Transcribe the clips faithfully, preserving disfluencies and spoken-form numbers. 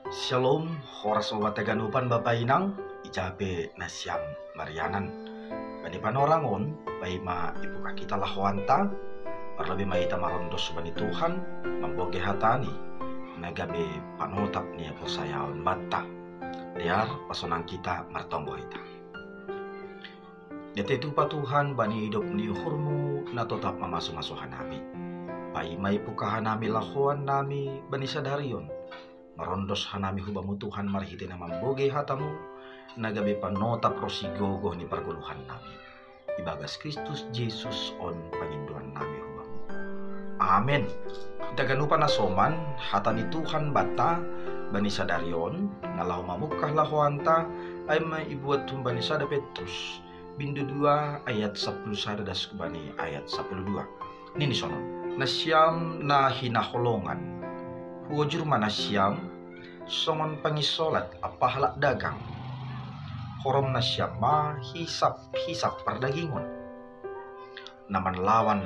Shalom, horas obat taganupan bapa inang, ijape nasiam marianan. Bani panorang on, bai ma ipuka kita lahoanta, parlobi ma ita marondos bani Tuhan, mamboge hatani, na gabe panotap ni haporsayaon banta. Dear, pasonang kita martonggo ita. Dete tupa Tuhan bani idop ni uhurmu na totap mamasu-masu hanami. Bai ma ipuka hanami lahoan nami bani sadarion. Marondos hanami hubamu Tuhan marhite na mamboge hatamu, na gabe panotap ro sigogoh ni pargoluhan nami. Ibagas Kristus Jesus on pangindoan nami hubamu. Amen. Taganupan na soman, hata ni Tuhan banta, bani sadarion, na laho mamungkah lahoanta, ai ma ibuat humbani sada Petrus, bindu dua ayat sapuluh sada das bani ayat sapuluh dua. Nini sonon. Nasiam na hinaholongan. Huojur ma nasiam, songon pangisolat ampa halak dagang. Horom nasiam ma hisap-hisap pardagingon. Na manlawan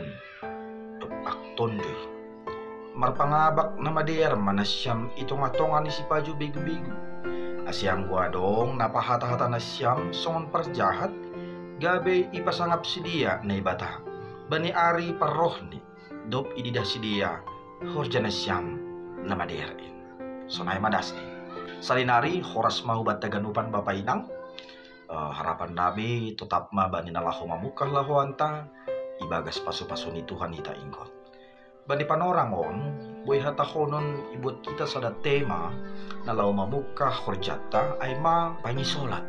dompak tondoi. Marpangabak na madear ma nasiam i tonga-tonga ni sipajo begu-begu. Ase anggo adong na pahata-hata nasiam songon parjahat, gabe ipasangap sidea Naibata. Bani ari parrohni, dob ididah sidea, horja nasiam na madear in. Sonai ma dasni. Salinari horas ma hubat taganupan bapa inang, eh, harapan nami totap ma bani na laho mamungkah lahoanta, ibagas pasu-pasu ni Tuhan ita inggot. Bani panorang on, boi hatahonon ibuat kita sada tema, na laho mamungkah horjanta, ai ma pangisolat.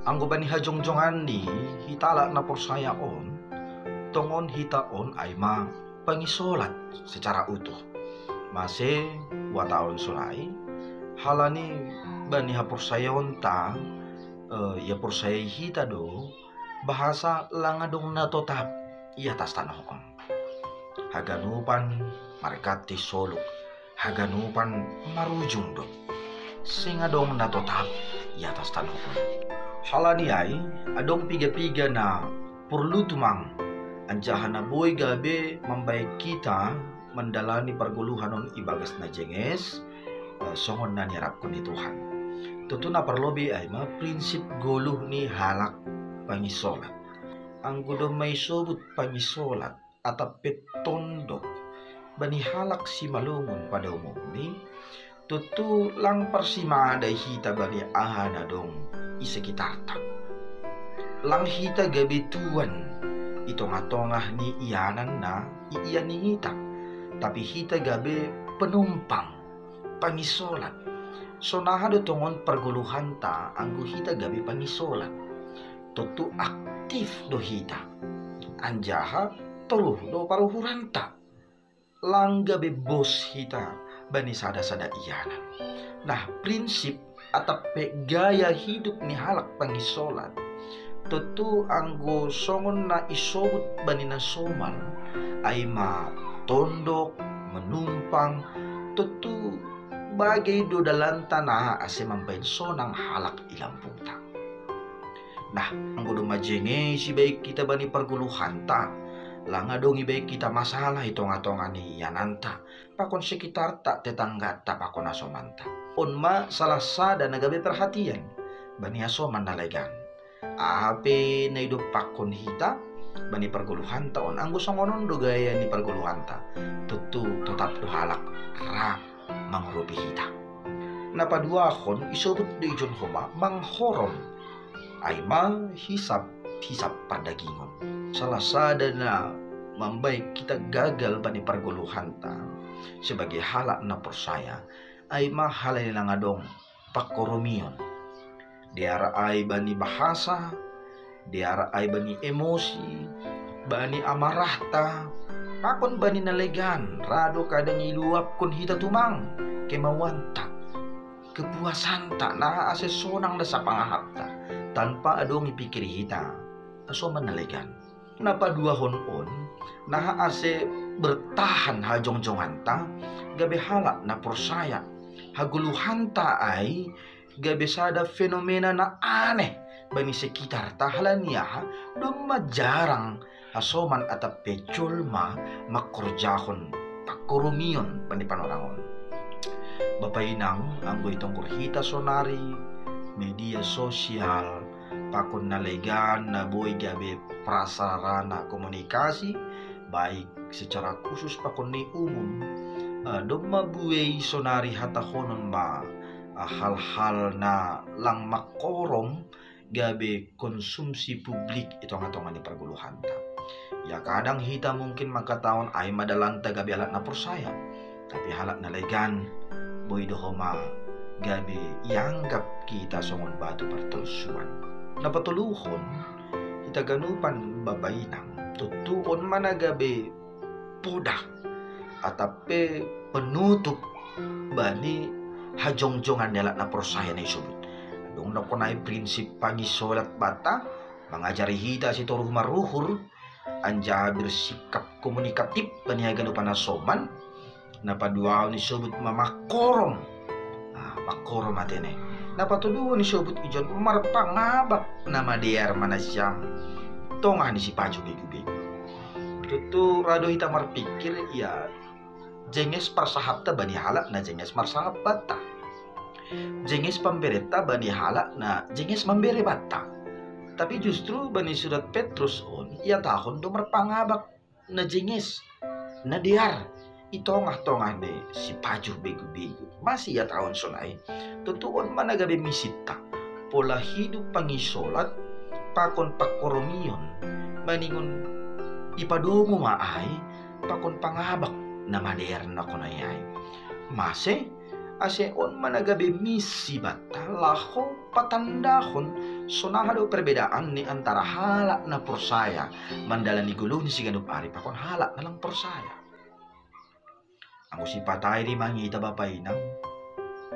Anggo bani hajongjongan ni hita halak na porsaya on, tongon hita on ai ma pangisolat secara utuh. Mase, wataon sonai, halani bani haporsayaonta, eh, ia porsayai hita do, bahasa lang adong na totap i atas tanoh on. Haganupan marganti soluk, haganupan marujung do. Seng adong na totap i atas tanoh on. Halani ai, adong piga-piga na porlu tumang, anjaha na boi gabe mambaen kita mandalani pargoluhan on ibagas na jenges, eh, songon na niarapkon ni Tuhan. Tontu na parlobi ai ma prinsip goluh ni halak pangisolat. Anggo domma isobut pangisolat, atap pe tondok, bani halak simalungun pada umumni, tontu lang parsimada hita bani aha na dong i sekitarta. Lang hita gabe tuan i tongah-tongah ni ianan na iiani hita, tapi hita gabe penumpang, pangisolat. Sonaha do tongon pargoluhanta anggo hita gabe pangisolat? Tontu aktif do hita, anjaha toruh do paruhuranta. Lang gabe bos hita bani sada-sada ianan. Nah, prinsip atap pe gaya hidup ni halak pangisolat, tontu anggo songon na isobut bani na somal, ai ma tondok, menumpang, tontu bagei do dalanta na ase mambaen sonang halak i lambungta. Nah, anggo domma jengei sibaen hita bani pargoluhanta, lang adong ibaen hita masalah i tongah-tongah ni iananta, pakon sekitarta, tetanggata, pakon hasomanta. On ma salah sada na gabe perhatian bani hasoman na legan. Aha pe na idompakkon hita bani pargoluhanta on, anggo songon on do gaya ni pargoluhanta, tontu totap do halak ra mangurupi hita. Na paduahon, isobut do ijon homa manghorom, ai ma hisap-hisap pardagingon. Salah sada na mambaen hita gagal bani pargoluhanta sebagai halak na porsaya, ai ma halani lang adong pangkoromion. Dear ai bani bahasa, dear ai bani emosi, bani amarahta, pakon bani na legan, ra do kadang iluapkon hita tumang kemauanta, kepuasanta, na ase sonang das pangahapta, tanpa adong ipikiri hita hasoman na legan. Na paduahon on, na ase bertahan hajongjonganta, gabe halak na porsaya, hagoluhanta ai gabe sada fenomena na aneh bani sekitarta, halani aha? Domma jarang hasoman atap pe jolma mangkorjahon pangkoromion bani panorang on. Bapa inang, anggo itonggor hita sonari media sosial pakon na legan na boi gabe prasarana komunikasi, baik secara khusus pakon ni umum. Eh, domma buei sonari hatahonon ma, eh, hal-hal na lang mangkorom gabe konsumsi publik i tonga-tonga ni pargoluhanta. Ya, kadang hita mungkin mangkatahon ai ma dalanta gabe halak na porsaya, tapi halak na legan boi do homa gabe ianggap hita songon batu partolsuan. Na patoluhon, hita ganupan bapa inang, tontu on ma na gabe poda atap pe penutup bani hajongjongan ni halak na porsaya na isobut. Adong do hona i prinsip pangisolat banta, mangajari hita sitoruh maruhur, anjaha bersikap komunikatif bani haganupan hasoman. Na paduahon isobut ma mangkorom. Ah, mangkorom atene. Na patoluhon isobut ijon marpangabak na madear ma nasiam tongah ni sipajuh begu-begu. Tontu ra do hita marpikir, ya, jenges parsahapta bani halak na jenges marsahap banta. Jenges pamberenta bani halak na jenges mambere banta. Tapi justru bani surat Petrus on ihatahon do marpangabak na jenges, na dear i tongah-tongah ni sipajuh begu-begu. Mase ihatahon sonai? Tontu on ma na gabe misinta, pola hidup pangisolat pakon pangkoromion, maningon ipadomu ma ai pakon pangabak na madear na hona i ai. Mase? Ase on ma na gabe misi banta laho patandahon sonaha do perbedaan ni antara halak na porsaya mandalani goluh ni siganup ari pakon halak na lang porsaya. Anggo sipatai do i mangihut bapa inang,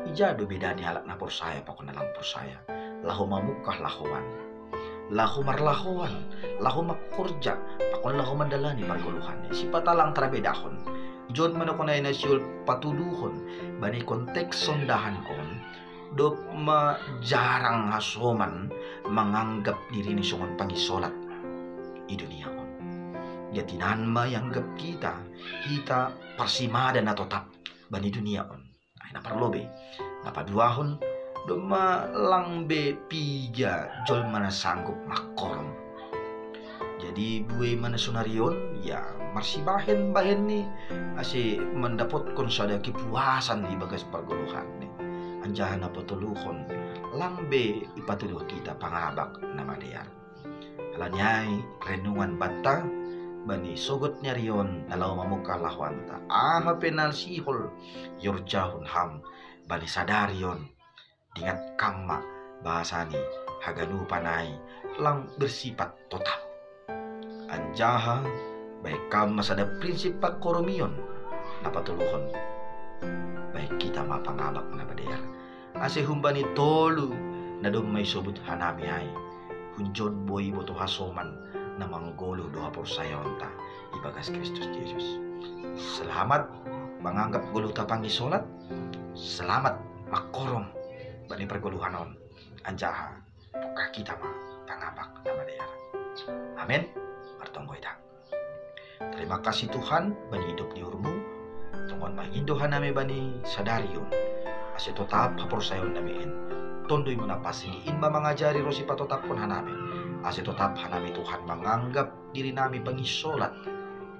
ija do beda ni halak na porsaya pakon na lang porsaya, laho mamungkah lahoan, laho marlahoan, laho mangkorja, pakon laho mandalani pargoluhan i. Sipata lang tarbedahon. Jon ma na hona i na sihol patuduhon bani konteks sondahan on, domma jarang hasoman manganggap dirini songon pangisolat i dunia on. Ia tinan ma ianggap hita, hita parsimada na totap bani dunia on. Ai na parlobei. Na paduahon, domma lang be piga jolma na sanggup mangkorom. Jadi buei ma na sonari on, ya, marsibahen-bahen ni, ase mandapotkon sada kepuasan di bagas pargoluhan ni. Anjaha na patoluhon, lang be ipatuduh hita pangabak na madear. Alani ai renungan banta bani sogot ni ari on na laho mamungkah lahoanta. Aha pe na sihol iorjahon ham bani sadari on, dingat kam ma bahasa ni haganupan ai lang bersifat totap. Anjaha baen kam ma sada prinsip pangkoromion na patoluhon. Baen hita ma pangabak na madear. Ase humbani tolu na domma isobut hanami ai, hunjon boi iboto hasoman na manggoluh do haporsayaonta ibagas Kristus Jesus. Selamat manganggap goluhta pangisolat. Selamat mangkorom bani pargoluhan on. Anjaha mungkah hita ma pangabak na madear. Amen. Martonggo hita. Terima kasih Tuhan bani idop ni uhurmu. Tongon mangindo hanami bani sadari on, ase totap haporsayaon nami in. Tonduy mu na pansing in ma mangajari ro sipatotaphon hanami, ase totap hanami Tuhan manganggap diri nami pangisolat.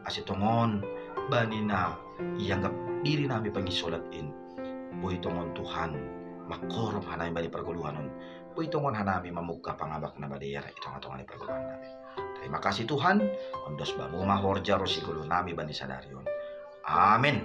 Ase tongon bani na ianggap diri nami pangisolat in, boi tongon Tuhan mangkorom hanami bani pargoluhan on. Boi tongon hanami mamungkah pangabak na madear i tonga-tonga ni pargoluhan nami. Terima kasih Tuhan. Ondos bamu ma horja ro sigoluh nami bani sadari on. Amen.